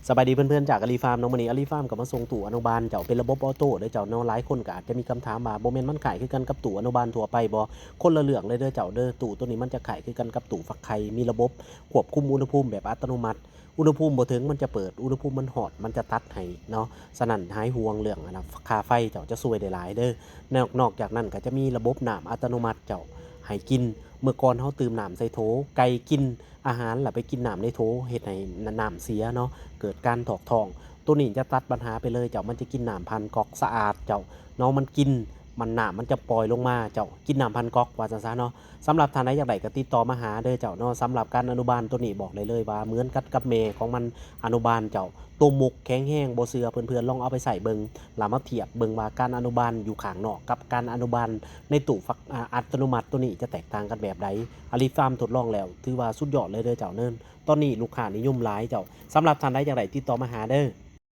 ສະບາຍດີເພື່ອນໆ ຈາກອາລີຟາມເນາະ. ມື້ນີ້ອາລີຟາມກໍມາສົ່ງຕູ້ອະນຸບານເຈົ້າ ເປັນລະບົບອອໂຕ້ເດີເຈົ້າເນາະ. ຫຼາຍຄົນກໍອາດຈະມີຄຳຖາມວ່າ ບໍ່ແມ່ນມັນຄ້າຍຄືກັນກັບຕູ້ອະນຸບານທົ່ວໄປບໍ່? ຄົນລະເລື່ອງເລີຍເດີເຈົ້າເດີ. ຕູ້ໂຕນີ້ມັນຈະຄ້າຍຄືກັນກັບຕູ້ຟັກໄຂ່ ມີລະບົບຄວບຄຸມອຸນຫະພູມແບບອັດຕະໂນມັດ. ອຸນຫະພູມບໍ່ເຖິງມັນຈະເປີດ, ອຸນຫະພູມມັນຮອດມັນຈະຕັດໃຫ້ເນາະ. ສະນັ້ນຫາຍຫ່ວງເລື່ອງອັນນະ ຄ່າໄຟເຈົ້າ ຈະຊ່ວຍໄດ້ຫຼາຍເດີ. ນອກ ນອກຈາກນັ້ນກໍຈະມີລະບົບນ້ຳອັດຕະໂນມັດເຈົ້າ ໃຫ້ກິນ. ເມື່ອກ່ອນເຮົາຕື່ມນ້ຳໃສ່ໂຖ, ໄກ່ກິນ ອາຫານ ແລ້ວໄປກິນນ້ຳໃນໂຖ ເຮັດໃຫ້ ນ- ນ້ຳເສຍເນາະ, ເກີດການຖອກທ້ອງ. ໂຕນີ້ຈະຕັດບັນຫາໄປເລີຍເຈົ້າ, ມັນຈະກິນນ້ຳຜ່ານກອກສະອາດເຈົ້າເນາະ, ມັນກິນ ມັນ ນ້ຳມັນຈະປ່ອຍລົງມາເຈົ້າ, ກິນນ້ຳຜ່ານກອກວ່າຊັ້ນຊະເນາະ. ສຳລັບທ່ານໃດຢາກໄດ້ກໍຕິດຕໍ່ມາຫາເດີເຈົ້າເນາະ. ສຳລັບການອະນຸບານໂຕນີ້ ບອກໄດ້ເລີຍວ່າເໝືອນກັນກັບແມ່ຂອງມັນອະນຸບານເຈົ້າ. ໂຕມຸກແຂງແຮງ, ບໍ່ເຊື່ອເພື່ອນໆລອງເອົາໄປໃຊ້ເບິ່ງ ແລ້ວມາທຽບເບິ່ງວ່າການອະນຸບານຢູ່ຂ້າງນອກກັບການອະນຸບານໃນຕູ້ຟັກ ອາ ອັດຕະໂນມັດໂຕນີ້ຈະແຕກຕ່າງກັນແບບໃດ. ອາລີຟາມທົດລອງແລ້ວ ຖືວ່າສຸດຍອດເລີຍເດີເຈົ້າເນີນ. ຕອນນີ້ລູກຄ້ານິຍົມຫຼາຍເຈົ້າ. ສຳລັບທ່ານໃດຢາກໄດ້ຕິດຕໍ່ມາຫາເດີ.